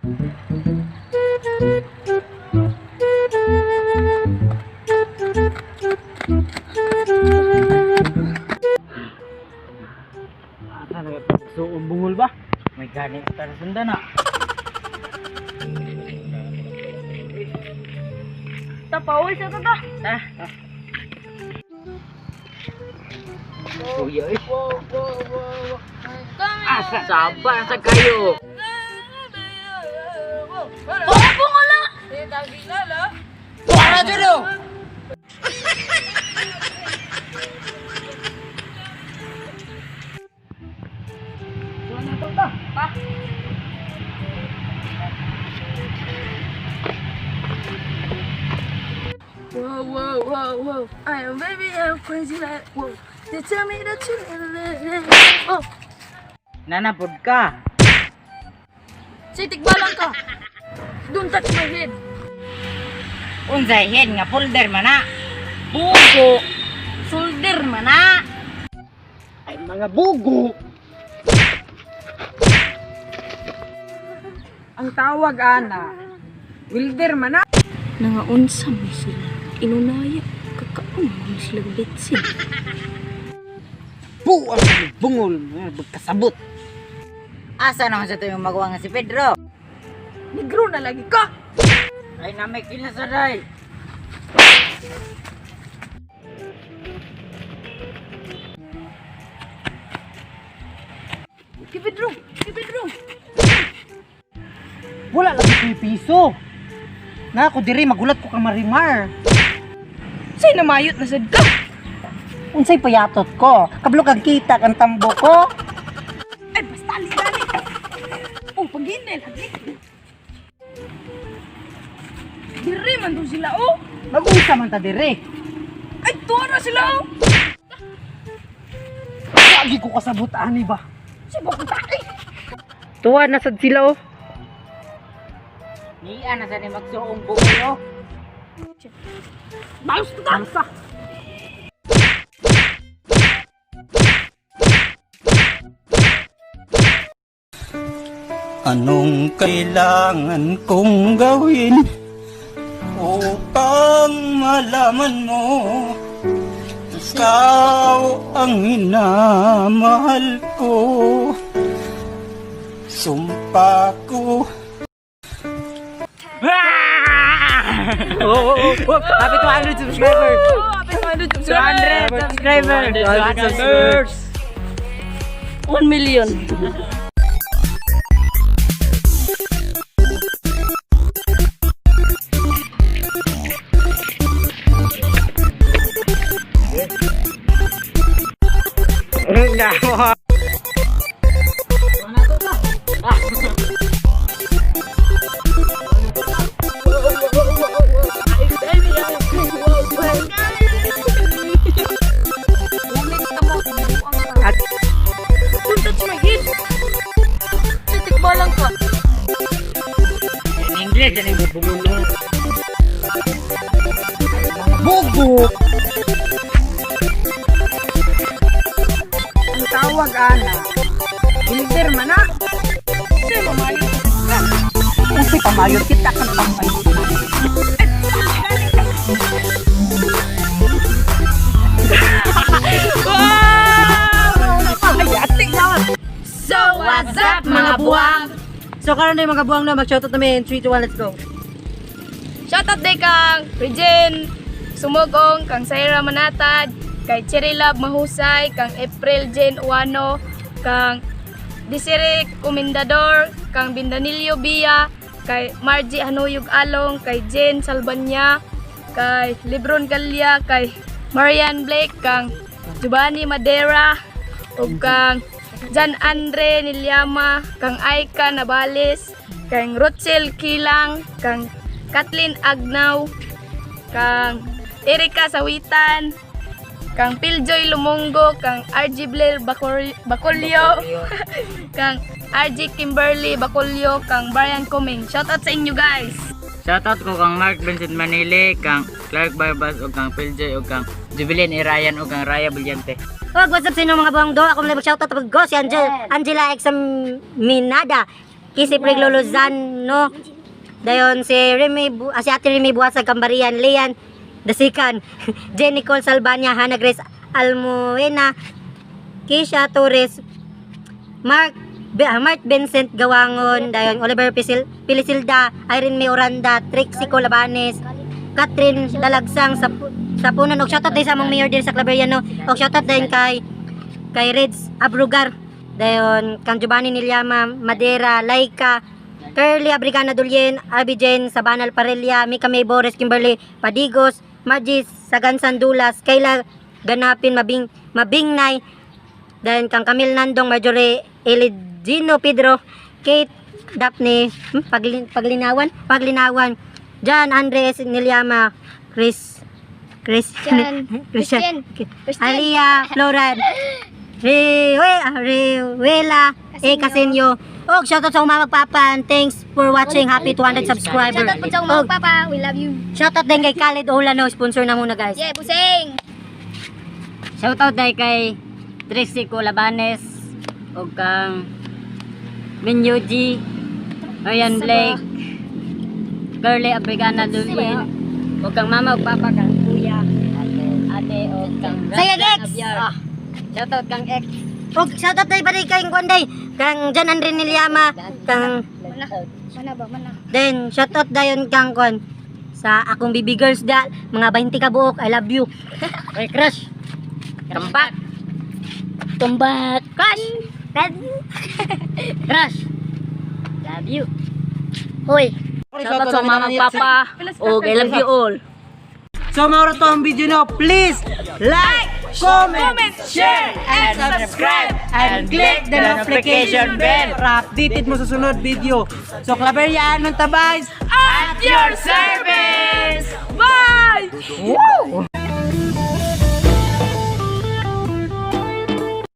Asa na so bungol ba? May gani tara sundan na. Tapaoy sa tata. Ta. Kuya eh. Wow. Asa sabar sa kayo. Oh, bungol na. Para dito. Whoa. I am baby, I'm crazy like whoa. They tell me that you oh. Nanapod ka. Sitikbalang ka. Don't touch my head. Unsay head nga folder man na. Bugo. Solder man na. Ay mga bugo. Ang tawag ana, welder man na. Nangaunsa man sila. Inunaya. Kakaon man sila bitsin. Buang bungol kasabot. Asa naman sa tuwing magawa nga si Pedro? Negro na lagi ka. Ay namay kinasaday. Ki Pedro, ki Pedro. Wala lagi ko'y piso. Na ako diri magulat ko kang Marimar. Say namayot na sad ka. Unsay payatot ko? Kablo kang kita kang tambo ko. Ay basta ali dali. Oh, paginel lagi. Diri man to sila oh. Mag-usa man ta diri. Ay tuwa na sila oh. Lagi ko kasabot ani ba? Si Bogota. Tuwa na sad sila oh. Niya na sa ni magsuong bungol oh. Balos ta. Basta. Anong kailangan kong gawin upang malaman mo ikaw ang minamahal ko? Sumpa ko. Oh. Happy 200 subscribers. Happy 200 subscribers. 200 subscribers. 200 subscribers. 1 million. Don't touch my head. Titikbalang ka. In English, ano yung bungol? Bugo. Ang tawag ana, welder man na. Say mamayot na sad ka. Unsay pamayot kita kang tambay. So what's up mga buwang? So karon na yung mga buwang na mag-shoutout namin. 3, 2, 1, let's go. Shoutout day kang Regine Sumogong, kang Saira Manatad, kay Cherry Love Mahusay, kang April Jane Uano, kang Desiree Comendador, kang Bindanillo Bia, kay Margie Hanuyog Along, kay Jane Salbanya, kay Lebron Gallia, kay Marian Blake, kang Giovanni Madera, ug kang Jan Andre Nilyama, kang Aika Nabales, kang Rochelle Kilang, kang Kathleen Agnaw, kang Erika Sawitan, kang Piljoy Lumongo, kang RG Blair Bacolio, kang RG Kimberly Bacolio, kang Brian Coming. Shoutout sa inyo guys! Shoutout ko kang Mark Vincent Manili, kang Clark Barbas, ug kang Piljoy, ug kang Jubilin Irayan, ug kang Raya Bulyante. Wag, what's up sa inyo mga buwang do? Ako muna mag-shoutout pag go si Angela Examinada. Kisi Preglo Lozano, dayon si Remy, si Ate Remy Buwasa Gambarian, Lian Dasikan, Jen Nicole Salvania, Hannah Grace Almuena, Keisha Torres, Mark Vincent Gawangon, dayon Oliver Pilisilda, Irene May Oranda, Trixie Colabanes, Catherine Dalagsang sa Sapunan, og shoutout din sa among mayor din sa Claveria, no. Og shoutout din kay Reds Abrugar, dayon kang Giovanni Nilyama, Madera, Laika, Curly Abrigana Dulien, Abby Jane, Sabanal Parelia, Mika May Boris, Kimberly Padigos, Magis, Sagansan Dulas, Kayla Ganapin, Mabingnay, then kang Camille Nandong, Marjorie Eligino Pedro, Kate Daphne, Paglinawan, John Andres Nilyama, Chris, Chris, Christian. Christian, Christian. Alia Floran, Rewela, A. Casenyo. Og shoutout sa umamag papa and thanks for watching. Happy 200 subscriber. Shoutout po sa mga Og papa. We love you. shoutout din kay Khalid Olano, sponsor na muna, guys. Yeah, busing! Shoutout dahil kay Trixie Colabanes ug kang Minyo G, Ryan Blake, Curly Abrigana Dulin, ug kang mama ug papa, kang kuya, ate ug kang Sayag Ramzan X! Abiar. Shoutout kang X. Og shoutout din pa rin kay Gwanday, kang John Andre Nilyama, kang Mana? Mana ba? Mana? then shoutout dayon kang kon sa akong baby girls da, mga 20 ka buok. I love you. Kay Crush. Kampak. Tumbat. Crush! Love you. Crush. Love you. Hoy. Shoutout sa mama ug papa ug I love you all. So mauro to ang video, no. Please like, comment, share, and subscribe and click the notification bell para updated mo sa sunod video. So Claveria ng Tabays At your service! Bye! Woo!